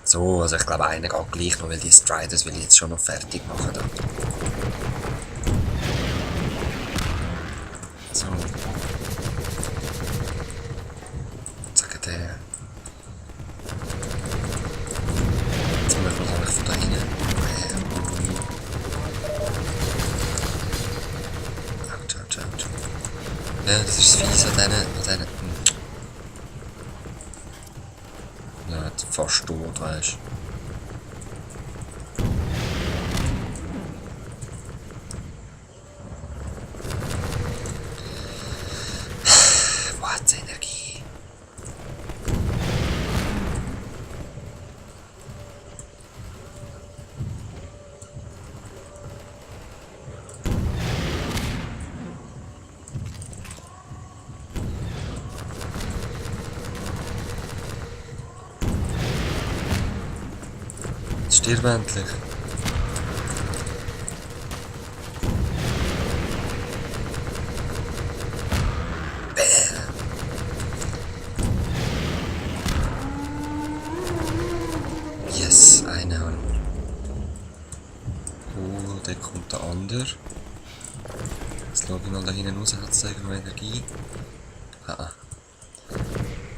So, also ich glaube, einer geht gleich noch, weil die Striders will ich jetzt schon noch fertig machen. Da. So. Sagen der. Jetzt muss ich wahrscheinlich von da hinten. Autsch, autsch, autsch. Ja, das ist das Fies an denen. Ja, fast tot, weißt du. Wo hat's Energie? Stirb endlich. Yes, eine. Oh, da kommt der andere. Jetzt schaue ich mal da hinten raus, hat es irgendwo Energie? Ah.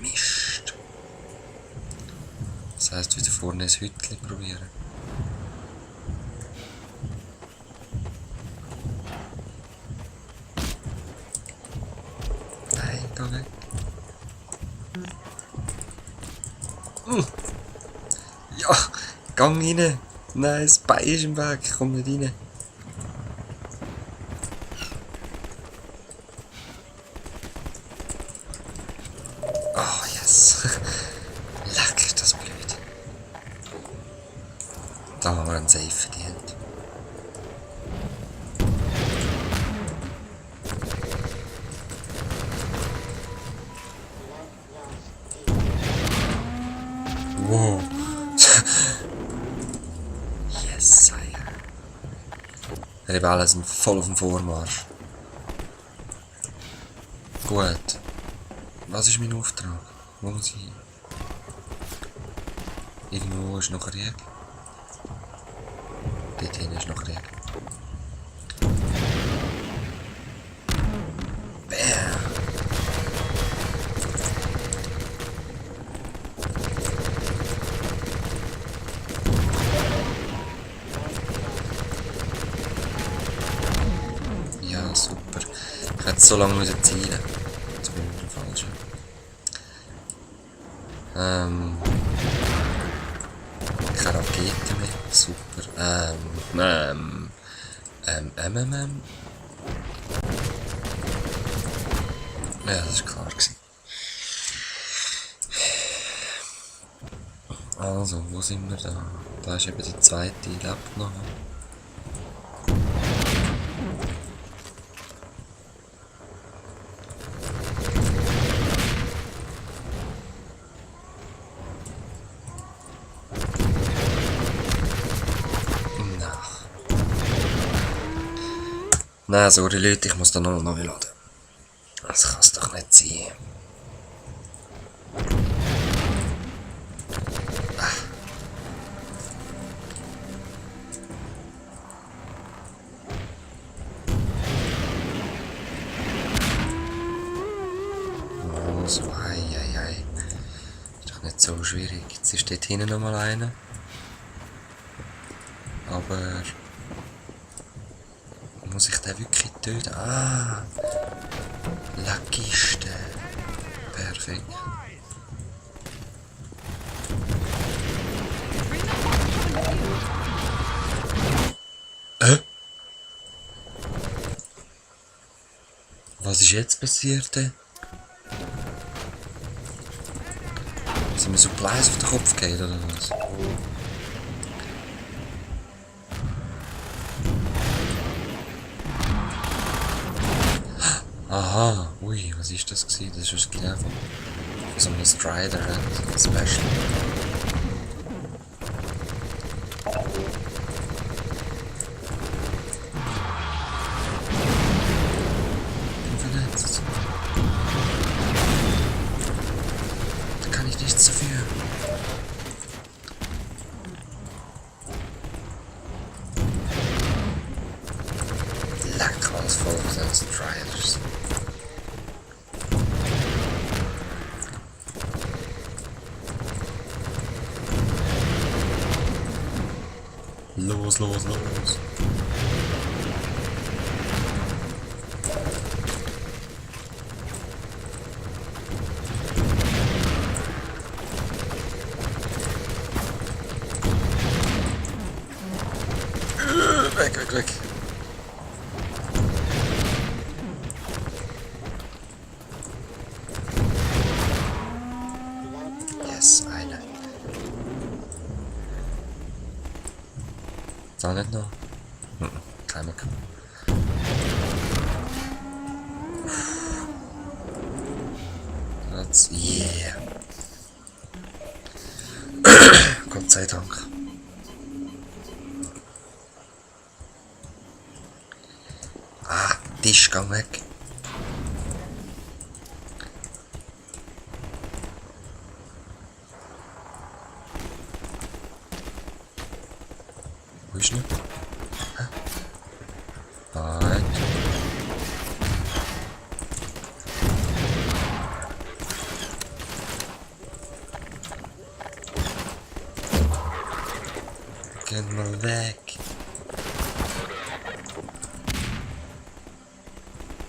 Mist. Das heisst, wieder vorne ein Hütchen probieren. Nein, da weg. Ja, gang rein. Nein, das Bein ist im Weg, ich komme nicht rein. Oh, yes. Leck, ist das blöd. Da haben wir einen Safe verdient. Wow. Yes, Sire. Rebellen sind voll auf dem Vormarsch. Gut. Was ist mein Auftrag? Wo muss ich hin? Irgendwo ist noch Krieg. Dort hinten ist noch Krieg. Bam! Ja, super. Ich hätte so lange müssen zielen. Jetzt bin ich der Falsche. Keine Rakete mehr. Super. Ja, das war klar gewesen. Also, wo sind wir da? Da ist eben die zweite, die lebt noch. Nein, sorry Leute, ich muss da noch neu laden. Das kann es doch nicht sein. Also, ei. Ist doch nicht so schwierig. Jetzt ist dort hinten noch mal einer. Aber... Muss ich den wirklich töten? Ah! Lackiste. Perfekt. Was ist jetzt passiert? Sind mir Supplies auf den Kopf gegeben oder was? Aha, ui, was ist das gewesen? Das ist ein Skill von so einem Strider, so ein Special. Verletzt. Da kann ich nichts dafür. Los, los, los. Weg, weg, weg. Yes, eine. Da nicht noch? Keine mehr. That's yeah. Gott sei Dank. Ah, Tisch, geh weg. Wo ist er? Hä? Nein. Geh mal weg.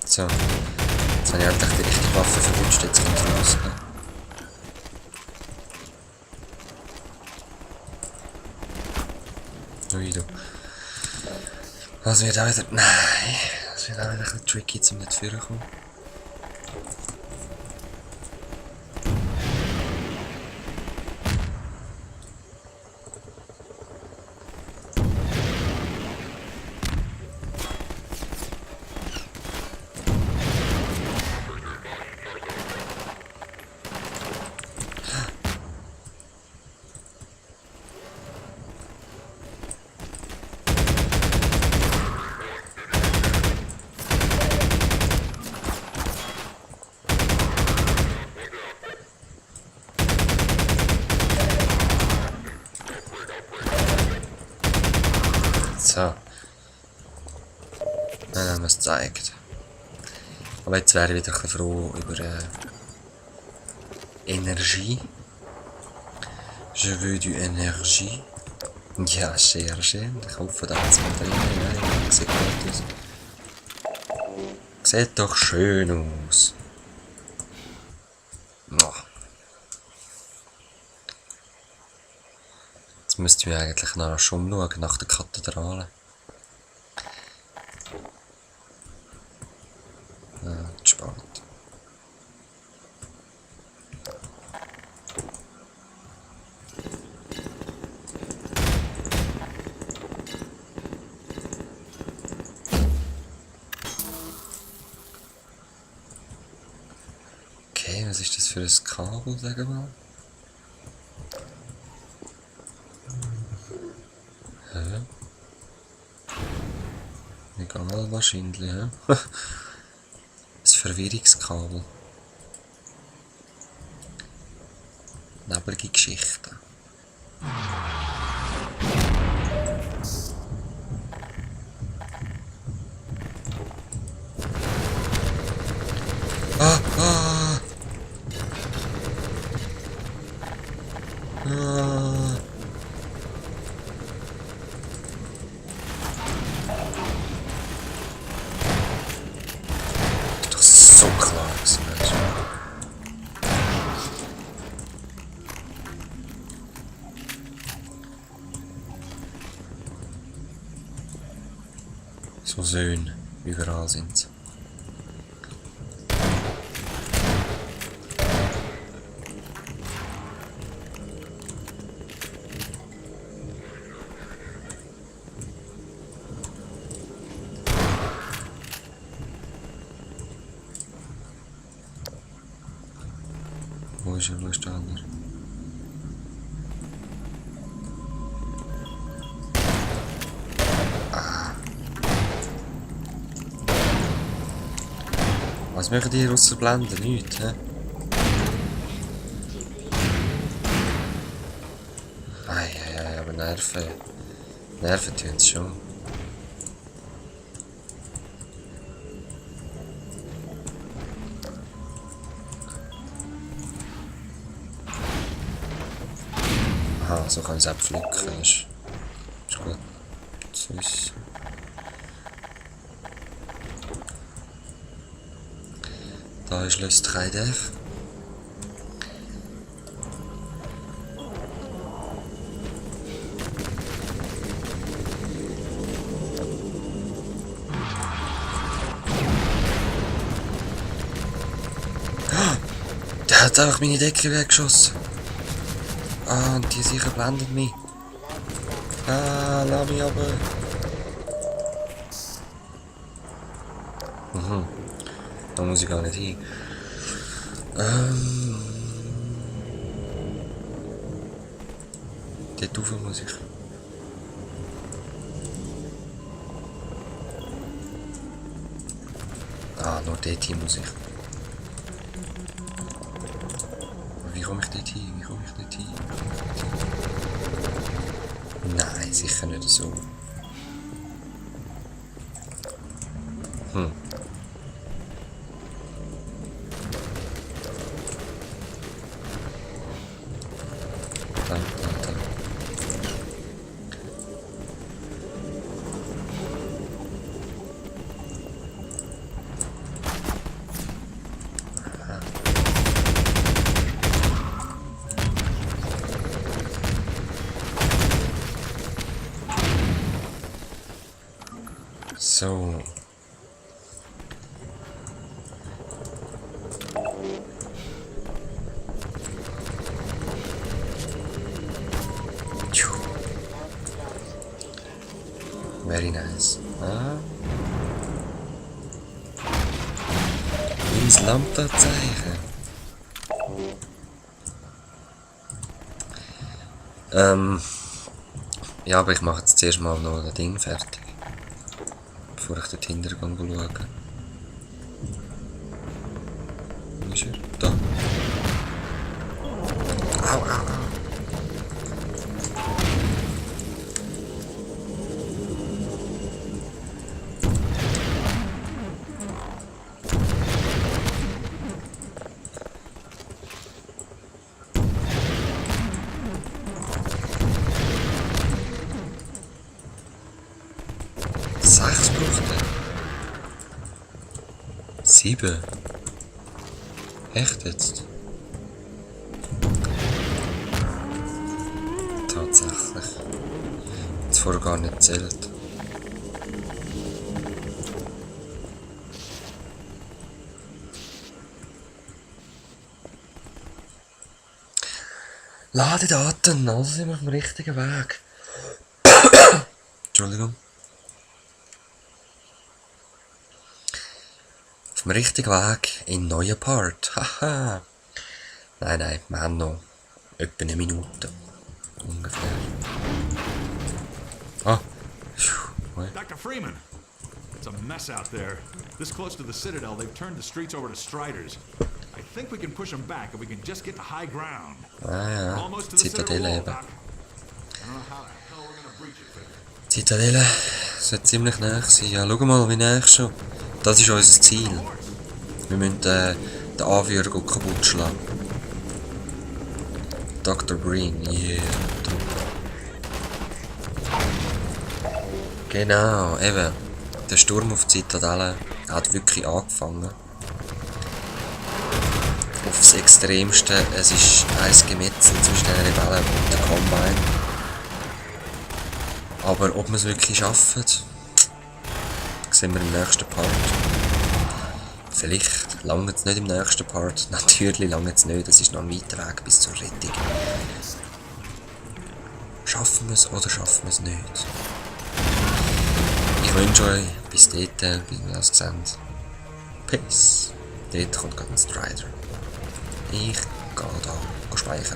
So. Jetzt habe ich endlich die richtige Waffe verwünscht, jetzt kommt raus. Ui, du. Das wird auch wieder... Nein. Das wird auch wieder ein bisschen tricky, um nicht zu kommen. So. Dann haben wir es gezeigt. Aber jetzt wäre ich wieder ein bisschen froh über Energie. Je veux du Energie. Ja, sehr schön. Ich hoffe, da hat es mal drin. Ja, sieht gut aus. Sieht doch schön aus. Oh. Jetzt müssten wir eigentlich noch schon umschauen, nach der Kathedrale. Ja, zu spät. Okay, was ist das für ein Kabel, sag mal? Hä? Egal, wahrscheinlich, hä? Das Verwirrungskabel. Nebelige Geschichten. Ah, ah! Ah! Ist doch so klar gewesen, Mensch. So Söhne, überall sind sie. Wo ist der andere? Was machen die ausser Blenden? Nichts, hä? Ei, aber Nerven. Nerven tun es schon. Aha, so kann ich es auch pflücken. Ist gut. zu wissen. Da ist le Strider. Der hat einfach meine Decke weggeschossen. Ah, und die sicher blendet mich. Ah, lass mich aber. Da muss ich gar nicht hin. Dort rauf muss ich. Ah, nur dort hin muss ich. Wie komme ich dort hin? Nein, sicher nicht so. Da. So. Very nice. Ins Lampe-Zeichen. Ja, aber ich mache jetzt zuerst mal noch das Ding fertig. Bevor ich dort hinten schaue. Wo ist er? Da. Au. Sechs braucht er. 7. Echt jetzt? Tatsächlich. Jetzt vorher gar nicht zählt. Ladedaten, also sind wir auf dem richtigen Weg. Entschuldigung. Auf dem richtigen Weg in einen neuen Part. Haha. Nein, wir haben noch etwa eine Minute. Ungefähr. Ah. Dr. Freeman! It's a mess out there. This close to the Citadel, they've turned the streets over to Striders. I think we can push them back if we can just get to high ground. Ah ja, Almost to the Zitadelle Citadel wall, eben. Doc. I don't know how the hell we're gonna breach it. Zitadelle sollte ziemlich nah sein. Ja, schau mal, wie nah schon. Das ist unser Ziel. Wir müssen den Anführer kaputt schlagen. Dr. Green, yeah. Genau, eben. Der Sturm auf die Zitadelle hat wirklich angefangen. Aufs Extremste. Es ist ein Gemetzel zwischen den Rebellen und der Combine. Aber ob wir es wirklich schaffen, sehen wir im nächsten Part. Vielleicht lange es nicht im nächsten Part. Natürlich lange es nicht. Es ist noch ein weiter Weg bis zur Rettung. Schaffen wir es oder schaffen wir es nicht? Ich wünsche euch bis dort, bis wir das sehen. Peace. Dort kommt gerade ein Strider. Ich gehe da speichern.